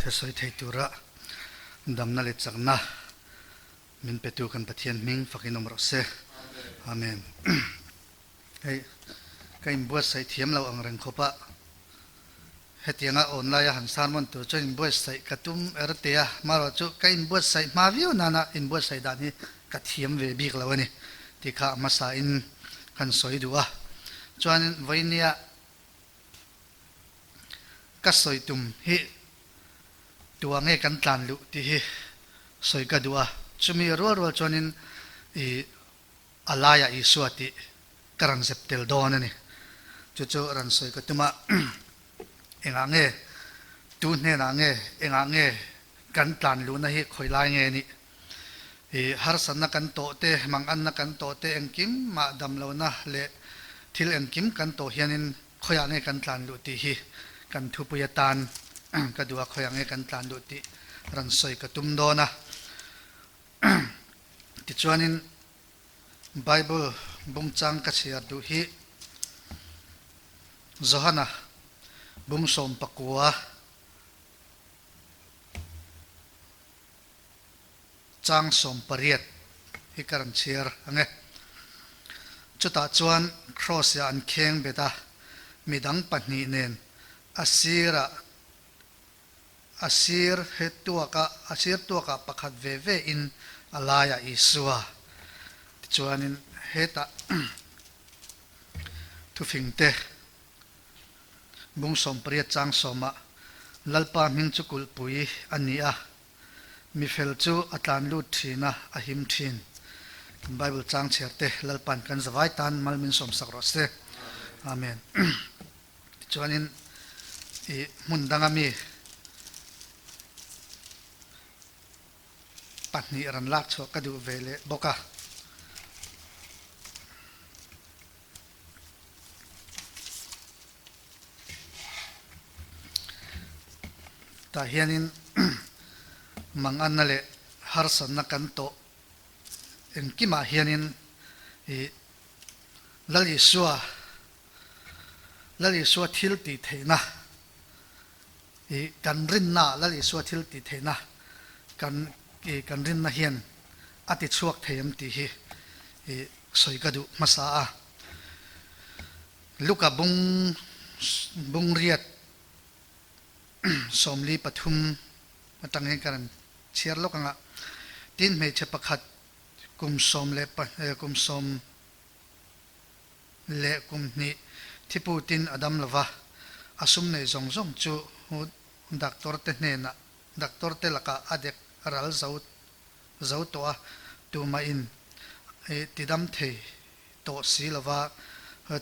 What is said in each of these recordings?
Thu sawi thei tura damna leh chakna min petu kan Pathian hming fakin awm rawh se. Amen. Hei ka inbuatsaih thiam lo ang reng khawp a, hetianga online a han sermon tur chuan inbuatsaih ka tum er te a, amaherawhchu ka inbuatsaih hma viau nana inbuatsaih dan hi ka thiam ve bik lo a ni tih kha a hmasa in kan sawi duh a. Chuanin vawinia Ka sawi tum hi tua nge kan tlan luh tih hi sawi ka duh a, chumi rual rual chuanin i a laiah Isua tih ka rawn zep tel dawn a ni. Chu chu rawn sawi ka tum a, engah nge tu hnenah nge engah nge kan tlan luhna hi khawi lai nge nih? I harsatna kan tawh te, manganna kan tawh te engkim mah damlohna leh thil engkim kan tawh hianin Khawiah nge kan tlan luh tih hi kan thupui atan ka duh a, khawiah nge kan tlan luh tih rawn sawi ka tum dawn a. Tichuanin Bible bungchang ka chhiar duh hi Johana bung 19 chang 18 hi ka rawn chhiar ang e. Chutah chuan Cross-ah an kheng bet a, midang pahnih nen a sirah a sir he tuaka a sir tuakah pakhat ve ve in a laiah Isua. Tichuanin hetah thufingte bung 18 chang sawmah Lalpa hming chu kulhpui a ni a, Mi fel chu a tlan lut thin a, a him thin. Kan Bible chang chhiar te Lalpa'n kan zavai tan mal min sawmsak rawh se. Amen. Tichuanin i hmun danga mi pahnih ran lak chhuah ka duh ve leh bawk a. Tah hianin manganna leh harsatna kan tawh engkimah hianin ih Lal Isua, Lal Isua thil tih theihna ih kan rinna Lal Isua thil tih theihna kan ih kan rinna hian a ti chhuak thei em tih hi ih sawi ka duh hmasa a. Luka bung bung riat 43 atang hian ka rawn chhiar lawk ang a, tin hmeichhe pakhat kum sawm leh kum sawm leh kum hnih thiputin a dam lova, a sum nei zawng zawng chu doctor te hnenah doctor te lakah a dek ral zo zo tawh a, tumah in tidam thei tawh si lova,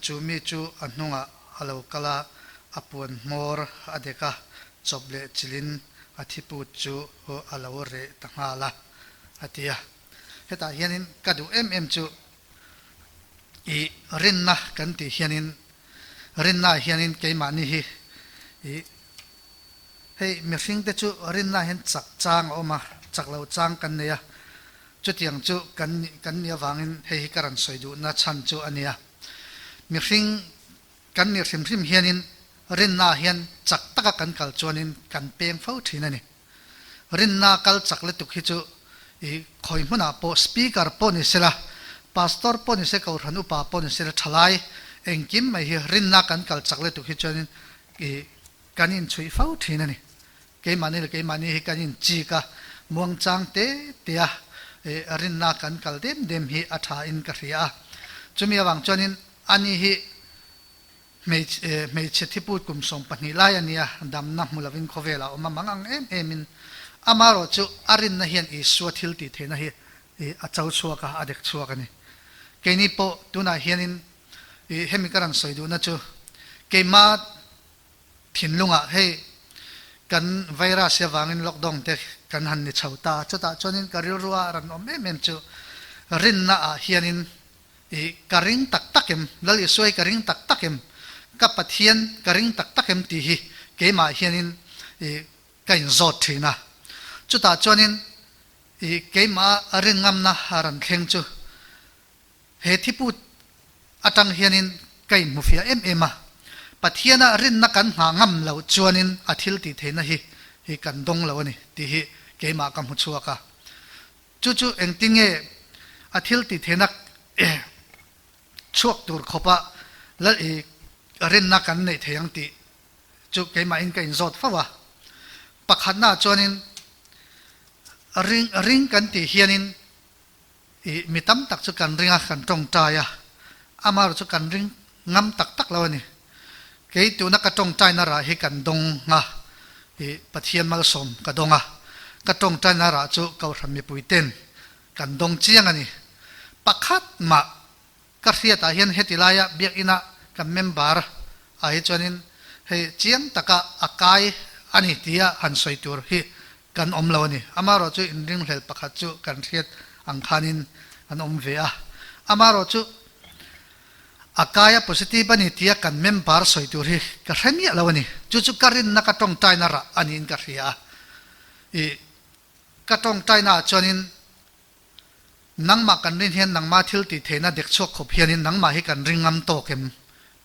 chu mi chu a hnungah a lo kal a, a puan hmawr a dek a, chawp leh chilhin a thiput chu a lo reh ta nghal a, a ti a. Hetah hianin ka duh em em chu i rinna kan tih hianin rinnaah hianin keimahni hi i hei mihringte chu rinnaah hian chak chang a awm a, chak lo chang kan nei a, Chutiang chu kan kan nih avangin hei hi ka rawn sawi duhna chhan chu a nia. Mihring kan nih hrim hrim hianin rinnaah hian chak taka kan kal chuanin kan peng fo thin a ni. Rinna kal chak lutuk hi chu i khawi hmunah pawh speaker pawh ni sela, pastor pawh ni se, kohhran upa pawh ni sela thalai engkim mai hi rinna kan kal chak lutuk hi chuanin i kan inchhuih fo thin a ni. Keimahni leh keimahni hi kan inchik a, muangchang te te a rinna kan kal dem dem hi a tha in ka hria a. Chumi avang chuanin ani hi hmeichhe thiput kum 12 lai a nia, damna hmu lovin khawvelah a awm a, mang ang em emin amaherawh chu a rinna hian Isua thil tih theihna hi a cho chhuak a, a dek chhuak a ni. Keini pawh tunah hianin hemi ka rawn sawi duhna chu keimah Thinlungah hei kan virus hi avangin lockdown te kan han ni chho ta, chutah chuanin ka rilrua ran awm em em chu rinna ah hianin i ka ring tak tak em, Lal Isua hi ka ring tak tak em, ka Pathian ka ring tak tak em tih hi keimah hianin i ka inzawt thin a. Chutah chuanin i keimah a rin ngamna ran thleng chu He thiput atang hianin ka inhmufiah em em a, Pathiana rinna kan nghah ngam loh chuanin a thil tih theihna hi hi kan dawng lo a ni tih hi keimah ka hmu chhuak a. Chu chu engtinge a thil tih theihna chhuak tur khawpa lal i rinna kan neih thei ang tih chu keimahin ka inzawt fo a. Pakhatnaah chuanin ring ring kan tih hianin i mi tam tak chu kan ring a, kan tawngtai a, amaherawh chu kan ring ngam tak tak lo a ni. Kei tuna ka tawngtaina rah hi kan dawng a, i Pathian malsawm ka dawng a, ka tawngtaina rah chu Kohhran mipuiten kan dawng chiang a ni. Pakhat mah ka hriatah hian heti laia biakina kan member ah hi chuanin hei chiang taka a kai a ni tia han sawi tur hi kan awm lo a ni. Amaherawh chu inringhlel pakhat chu kan hriat ang khanin an awm ve a. Amaherawh chu a kai a positive a ni tia kan member sawi tur hi ka hre miah lo a ni. Chu chu ka rinna ka tawngtaina rah a niin ka hria a. I ka tawngtaina ah chuanin Nangmah kan rin hian nangmah thil tih theihna dek chhuak khawp hianin nangmah hi kan ring ngam tawk em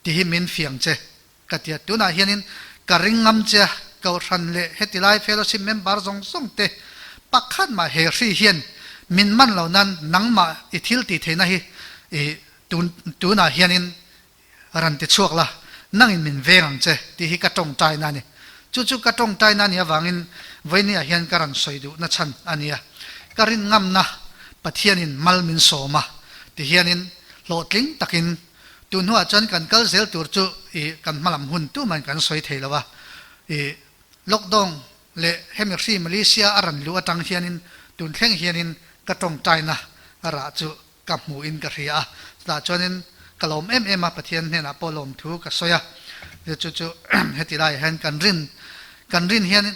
tih hi min fiang che ka ti a. Tunah hianin ka ring ngam che a, Kohhran leh heti lai fellowship member zawng zawng te pakhat mah he hri hian min man lo nan nangmah i thil tih theihna hi i tun tunah hianin Ran ti chhuak la, nangin min veng ang che tih hi ka tawngtaina a ni. Chu chu ka tawngtaina a nih avangin vawinia hian ka rawn sawi duhna chhan a nia. Ka rin ngamna Pathianin mal min sawm a ti hianin hlawhtling takin tun hnuah chuan kan kal zel tur chu i kan hmalam hun tuman kan sawi thei lo a. I lockdown leh hemi hri Malaysia a ran luh atang hianin tun thleng hianin ka tawngtaina rah chu ka hmuhin ka hria a, chutah chuanin ka lawm em em a, Pathian hnenah pawh lawmthu ka sawi a, chu chu heti laiah hian kan rin kan rin hian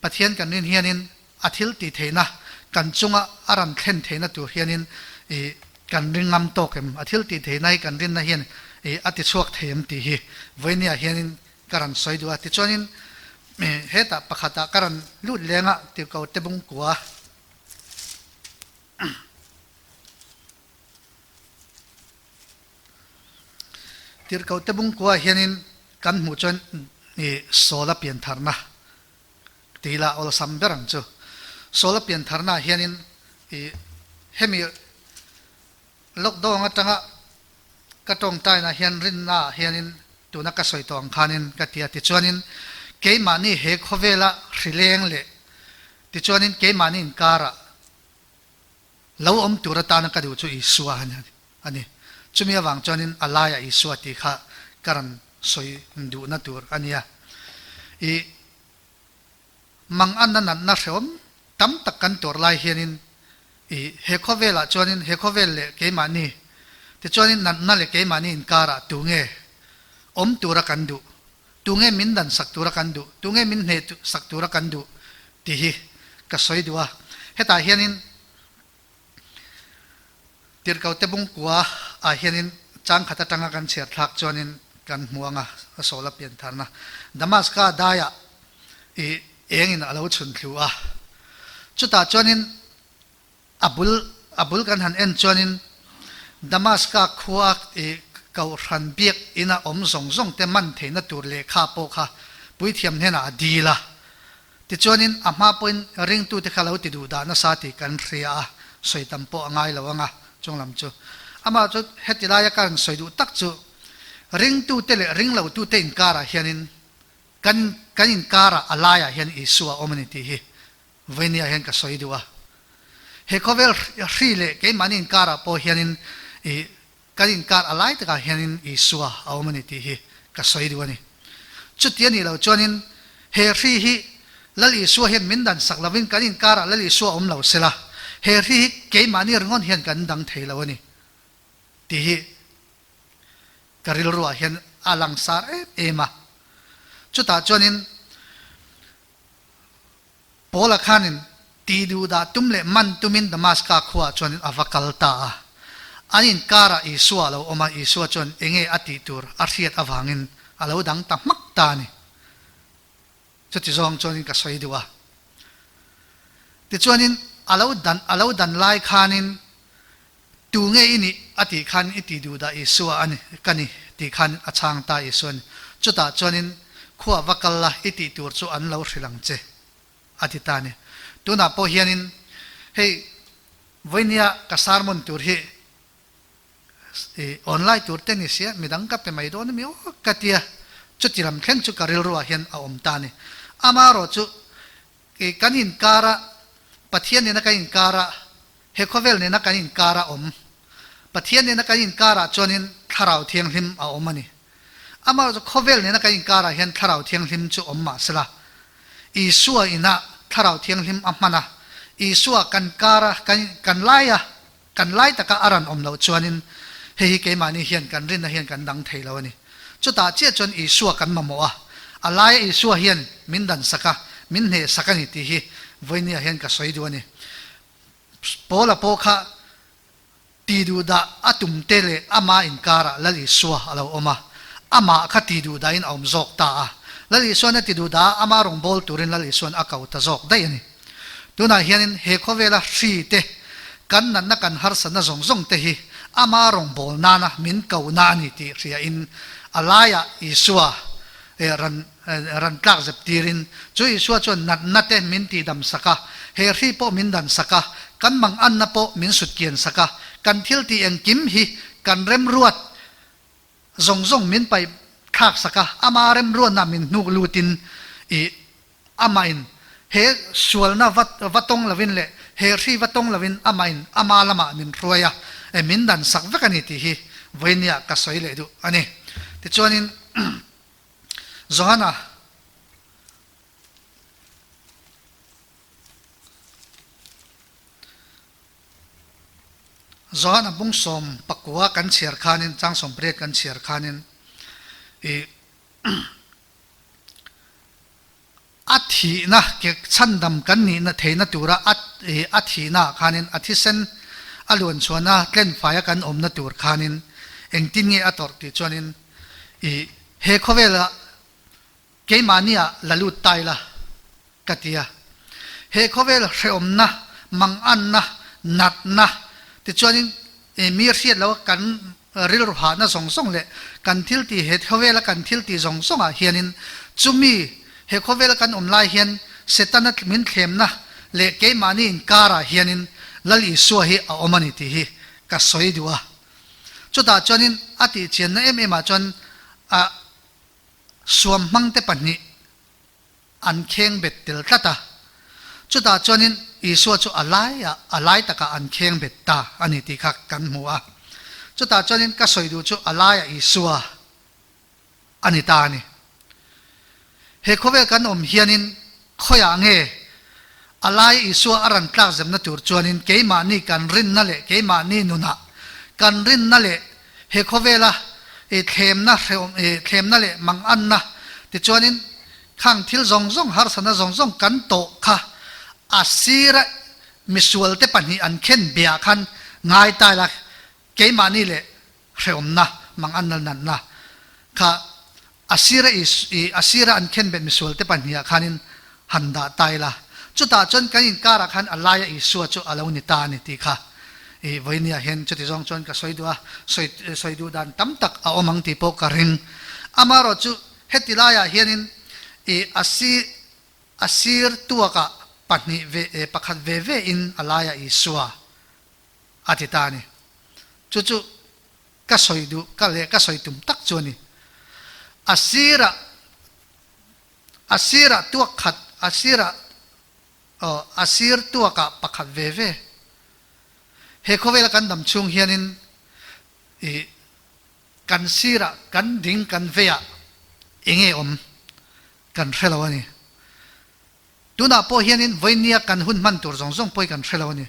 Pathian kan rin hianin a thil tih theihna kan chunga a ran thlen theihna tur hianin ih kan ring ngam tawk em, a thil tih theihna hi kan rinna hian ih a ti chhuak thei em tih hi vawinia hianin ka rawn sawi duh a, tichuanin hetah pakhatah ka rawn lut leng a, tirhkoh te bungkua. Tirhkoh te bungkua hianin kan hmuh chuan i Sawla piantharna tih ila awlsam ber ang chu. Sawla piantharna ah hianin i hemi lockdown atanga ka tawngtaina hian rinna ah hianin tuna ka sawi tawh ang khanin ka ti a. Tichuanin keimahni he khawvela hrileng leh Tichuanin keimahni inkarah lo awm tur atana ka duh chu Isua a ni. Chumi avang chuanin a laiah Isua tih kha ka rawn sawi duhna tur a nia. I manganna natna hrehawm tam tak kan tuar lai hianin i he khawvelah chuanin he khawvel leh keimahni tichuanin natna leh keimahni inkarah tunge awm tura kan duh Tunge min dan sak tura kan duh, tunge min hneh sak tura kan duh tih hi ka sawi duh a. Hetah hianin Tirhkote bungkua ah hianin chang khat atanga kan chhiar thlak chuanin kan hmu ang a, a sawl a pian tharna. Damaska daiah i engin a lo chhun thlu a. Chutah chuanin A bul a bul kan han en chuanin Damaska khua i Kohhran biak ina awm zawng zawng te man theihna tur lehkha pawh kha puithiam hnenah a dil a. Tichuanin a hma pawhin ringtute kha lo ti duh dah nasa tih kan hria a, sawi tam pawh a ngai lo ang a, chung lam chu. Amah chu heti laia ka rawn sawi duh tak chu ringtute leh ringlotute inkarah hianin kan kan inkarah a laiah hian Isua a awm a ni tih hi Vawinia hian ka sawi duh a, he khawvel hri leh keimahni inkarah pawh hianin i kan inkar a lai takah hianin Isua a awm a ni tih hi ka sawi duh a ni. Chuti a nih loh chuanin he hri hi Lal Isua hian min dan sak lovin kan inkarah Lal Isua a awm lo sela, he hri hi keimahni ringawn hian kan dang thei lo a ni tih hi ka rilruah hian a langsar em em a. Chutah chuanin Paula khanin ti duh dah tum leh man tumin Damaska khuaah chuanin a va kal ta a. An inkarah Isua a lo awm a, Isua chuan enge a tih tur a hriat avangin a lo dang ta hmak ta a ni. Chuti zawng chuanin ka sawi duh a. Tichuanin a lo dan a lo dan lai khanin Tu nge i nih? a tih khan i ti duh dah Isua a ni, ka ni tih khan a chhang ta Isua ni. Chutah chuanin, Khua va kal la, i tih tur chu an lo hrilh ang che. a ti ta a ni. Tunah pawh hianin hei vawinia ka sermon tur hi i online tur te ni sia midang ka pe mai dawn a mi aw ka tia chuti lam thleng chu ka rilruah hian a awm ta a ni. Amaherawh chu i kan inkara Pathian nena kan inkara he khawvel nena kan inkara awm Pathian nena kan inkarah chuanin Thlarau Thianghlim a awm a ni. Amaherawhchu khawvel nena kan inkarah hian Thlarau Thianghlim chu awm mah sela, Isua inah Thlarau Thianghlim a hman a, Isua kan kara kan kan laia kan lai taka a ran awm loh chuanin hei hi keimahni hian kan rinna hian kan dang thei lo a ni. Chutah chiah chuan Isua kan mamawh a, a laia Isua hian min dan sak a, min hneh sak a ni tih hi vawinia hian ka sawi duh a ni. Paula pawh kha Ti duhdah a tum te leh ama inkarah Lal Isua a lo awm a, amah kha ti duhdahin a awm zawk ta a. Lal Isuan a ti duhdah a, ama rawn bawl turin Lal Isuan a ko ta zawk daih a ni. Tunah hianin he khawvela hri te, kan natna kan harsatna zawng zawng te hi ama rawn bawl nana min kohna a ni tih hriain a laiah Isua ran ran tlak zep tirin chu Isua chuan natna te min tihdam sak a, he hri pawh min dan sak a, kan manganna pawh min sut kian sak a, kan thil tih engkim hi kan remruat zawng zawng min paih thlak sak a, ama remruatna min hnuk lutin i amahin he sualna va va tawng lovin leh he hri va tawng lovin amahin ama lamah min hruai a, min dan sak vek a ni tih hi vawinia ka sawi leh duh a ni. Tichuanin. Johana Johana bung sawm pakua kan chhiar khanin chang sawm pariat kan chhiar khanin i a thihna ke chhandam kan nihna theihna tura a a thihna khanin a thisen a luan chhuahna tlenfaia kan awmna tur khanin engtin nge a tawrh tih chuanin I he khawvela keimahnia la lut ta ila ka ti a. He khawvel hrehawmna, manganna, natna tichuanin mi hriat lo kan rilru hahna zawng zawng leh kan thil tih he khawvela kan thil tih zawng zawngah hianin chumi he khawvela kan awm lai hian Setana min thlemna leh keimahni inkarah hianin Lal Isua hi a awm a ni tih hi ka sawi duh a. Chutah chuanin a tihchianna em em ah chuan a suam hmangte pahnih an kheng bet tel tlat a. Chutah chuanin Isua chu a laiah a lai takah an kheng bet ta a ni tih kha kan hmu a. Chutah chuanin ka sawi duh chu a laiah Isua a ni ta a ni. He khawvel kan awm hianin khawiah nge a lai Isua a rawn tlak zemna tur chuanin keimahni kan rinna leh keimahni nunah kan rinna leh he khawvela i thlemna hrehawm i thlemna leh manganna tichuanin khang thil zawng zawng harsatna zawng zawng kan tawh kha a sira misualte pahnih an khen biah khan ngai ta ila keimahni leh Hreawmna, manganna natna kha a sira i a sira an khenbet misual te pahniha khanin han dah ta ila, chutah chuan kan inkarah khan a laia Isua chu a lo ni ta a ni tih kha i vawinia hian chuti zawng chuan ka sawi duh a, sawi sawi duh dan tam tak a awm ang tih pawh ka ring. Amaherawh chu heti laiah hianin i a si a sir tuakah pahnih ve pakhat ve ve in a laia Isua a ti ta a ni. Chu chu ka sawi duh ka leh ka sawi tum tak chu a ni. A sirah a sirah tuak khat a sirah aw a sir tuakah pakhat ve ve. He khawvela kan dam chhung hianin ih kan sirah kan ding kan veiah enge awm kan hre lo a ni. Tunah pawh hianin vawinia kan hun hman tur zawng zawng pawh hi kan hre lo a ni.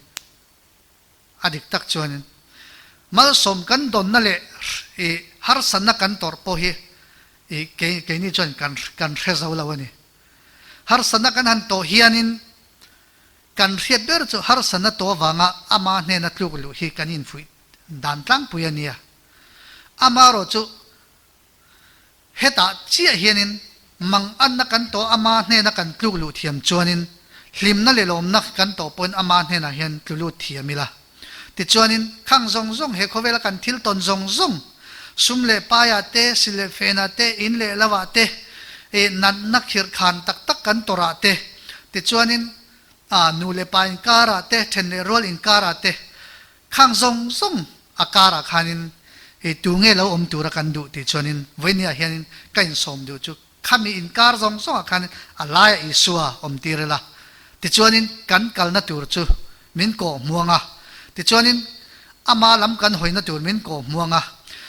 A dik tak chuanin malsawm kan dawnna leh i harsatna kan tawrh pawh hi i kei keini chuan kan kan hre zo lo a ni. Harsatna kan han tawh hianin kan hriat ber chu harsatna tawh avanga ama hnena tluk luh hi kan infuih dan tlangpui a nia. Amaherawhchu Hetah chiah hianin manganna kan tawh ama hnena kan tluk luh thiam chuanin hlimna leh lawmna kan tawh pawhin ama hnenah hian tlu lut thiam ila. Tichuanin khang zawng zawng he khawvela kan thil tawn zawng zawng, sum leh paiah te, sil leh fenah te, in leh lovah te, natna khirh khan tak tak kan tawrhah te, Tichuanin a nu leh pa inkarah te, then leh rual inkarah te khang zawng zawng a karah khanin i tu nge lo awm tura kan duh tih chuanin vawinia hianin ka insawm duh chu khami inkar zawng zawngah khan a laia Isua awm tir ila. Tichuanin kan kalna tur chu min kawh hmuang a, tichuanin ama lam kan hawina tur min kawh hmuang a,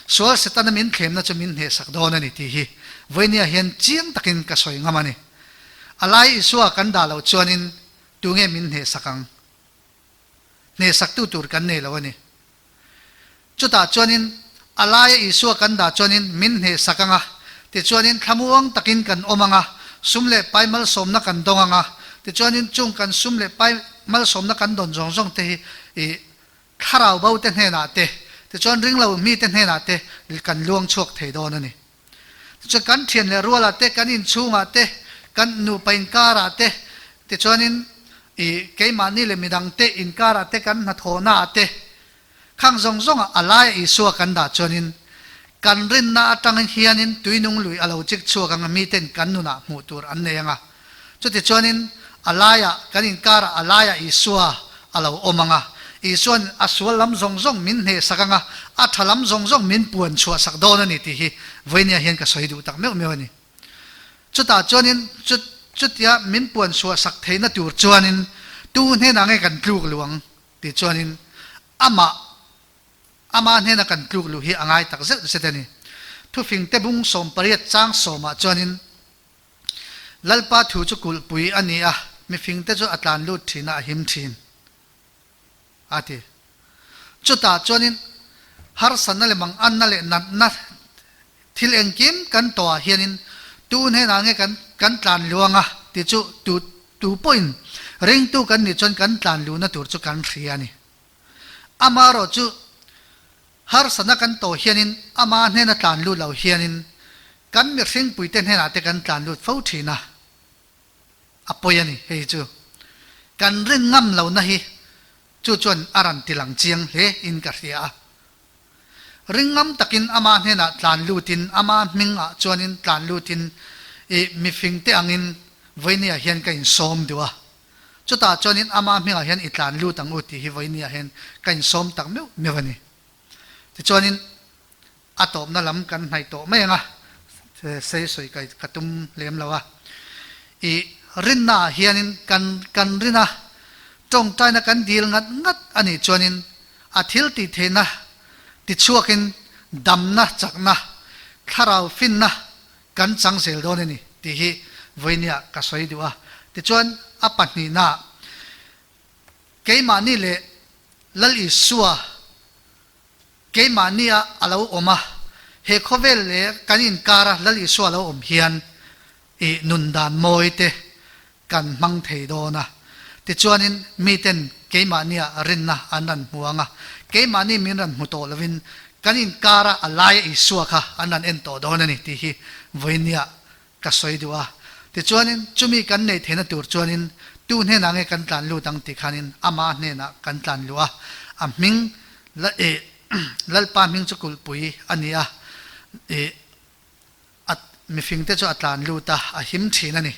sual Setana min thlemna chu min hnehsak dawn a ni tih hi vawinia hian chiang takin ka sawi ngam a ni. A lai Isua kan dah loh chuanin tunge min hnehsak ang? Hnehsaktu tur kan nei lo a ni. Chutah chuanin a laia Isua kan dah chuanin min hnehsak ang a, tichuanin thlamuang takin kan awm ang a, sum leh pai malsawmna kan dawng ang a, tichuanin chung kan sum leh pai malsawmna kan dawn zawng zawng te hi i thlarau bo te hnenah te, tichuan ringlo mite hnenah te kan luang chhuak thei dawn a ni. Tichuan kan thian leh rualah te, kan inchhungah te, kan nupa inkarah te, tichuanin i keimahni leh midangte inkarah te, kan hnathawhnaah te, khang zawng zawngah a laia Isua kan dah chuanin kan rinna atang hianin tuinung lui a lo chik chhuak ang a, miten kan nunah hmuh tur an nei ang a. Chutichuanin a laiah, kan inkarah a laiah Isua a lo awm ang a. Isua'n a sual lam zawng zawng min hnehsak ang a, a tha lam zawng zawng min puan chhuahsak dawn a ni tih hi vawinia hian ka sawi duh tak meuh meuh a ni. Chutah chuanin chu chutia min puan chhuahsak theihna tur chuanin tu hnenah nge kan tluk luh ang tih chuanin amah Amah hnena kan tluk luh hi a ngai tak zet zet a ni. Thufingte bung 18 chang sawmah chuanin Lalpa thu chu kulhpui a ni a, mifingte chu a tlan lut thin a, a him thin, a ti. Chutah chuanin harsatna leh manganna leh natna thil engkim kan tawhah hianin tu hnenah nge kan kan tlan luang a tih chu tu tu pawhin ringtu kan nih chuan kan tlan luhna tur chu kan hria a ni. Amaherawh chu harsatna kan tawh hianin ama hnena tlan lut lo hianin kan mihringpuite hnenah te kan tlan lut fo thin a, a pawi a ni hei chu. Kan rin ngam lohna hi chu chuan a rawn ti lang chiang hle in ka hria a. Ring ngam takin ama hnenah tlan lutin ama hmingah chuanin tlan lutin i mifingte angin vawinia hian ka insawm duh a. Chutah chuanin ama hmingah hian i tlan lut ang u tih hi vawinia hian ka insawm tak meuh meuh a ni. Tichuanin a tawpna lam kan hnaih tawh mai ang a, sei sawi kai ka tum lem lo a. I rinna ah hianin kan kan rin a, tawngtaina kan dil ngat ngat a nih chuanin a thil tih theihna tichhuakin damna, chakna, thlarau finna Kan chang zel dawn a ni tih hi vawinia ka sawi duh a. Tichuan a pahnihnaah keimahni leh Lal Isua keimahnia a lo awm a, he khawvel leh kan inkara Lal Isua a lo awm hian i nun dan mawi te kan hmang thei dawn a. Tichuanin miten keimahnia rinna an rawn hmu ang a, keimahni min rawn hmu tawh lovin kan inkara a laia Isua kha an rawn en tawh dawn a ni tih hi vawinia ka sawi duh a. Tichuanin chumi kan neih theihna tur chuanin tu hnenah nge kan tlan lut ang tih khanin ama hnenah kan tlan luh a, a hming Lalpa hming chu kulhpui a ni a, ih A mifingte chu a tlan lut a, a him thin a ni.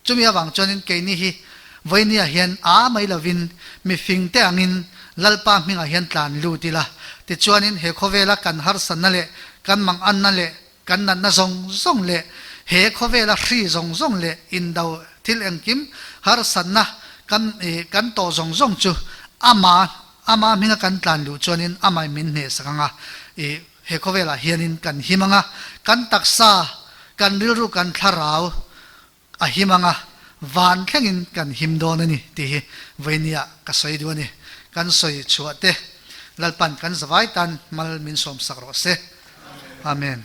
Chumi avang chuanin keini hi vawinia hian a mai lovin mifingte angin Lalpa hmingah hian tlan lut ila. Tichuanin he khawvela kan harsatna leh kan manganna leh kan natna zawng zawng leh he khawvela hri zawng zawng leh indo thil engkim harsatna kan kan tawh zawng zawng chu ama ama hminga kan tlan luh chuanin amah min hnehsak anga i He khawvelah hianin kan him ang a, kan taksa, kan rilru, kan thlarau a him ang a, van thlengin kan him dawn a ni tih hi vawinia ka sawi duh a ni. Kan sawi chhuah te Lalpan kan zavai tan mal min sawmsak rawh se. Amen.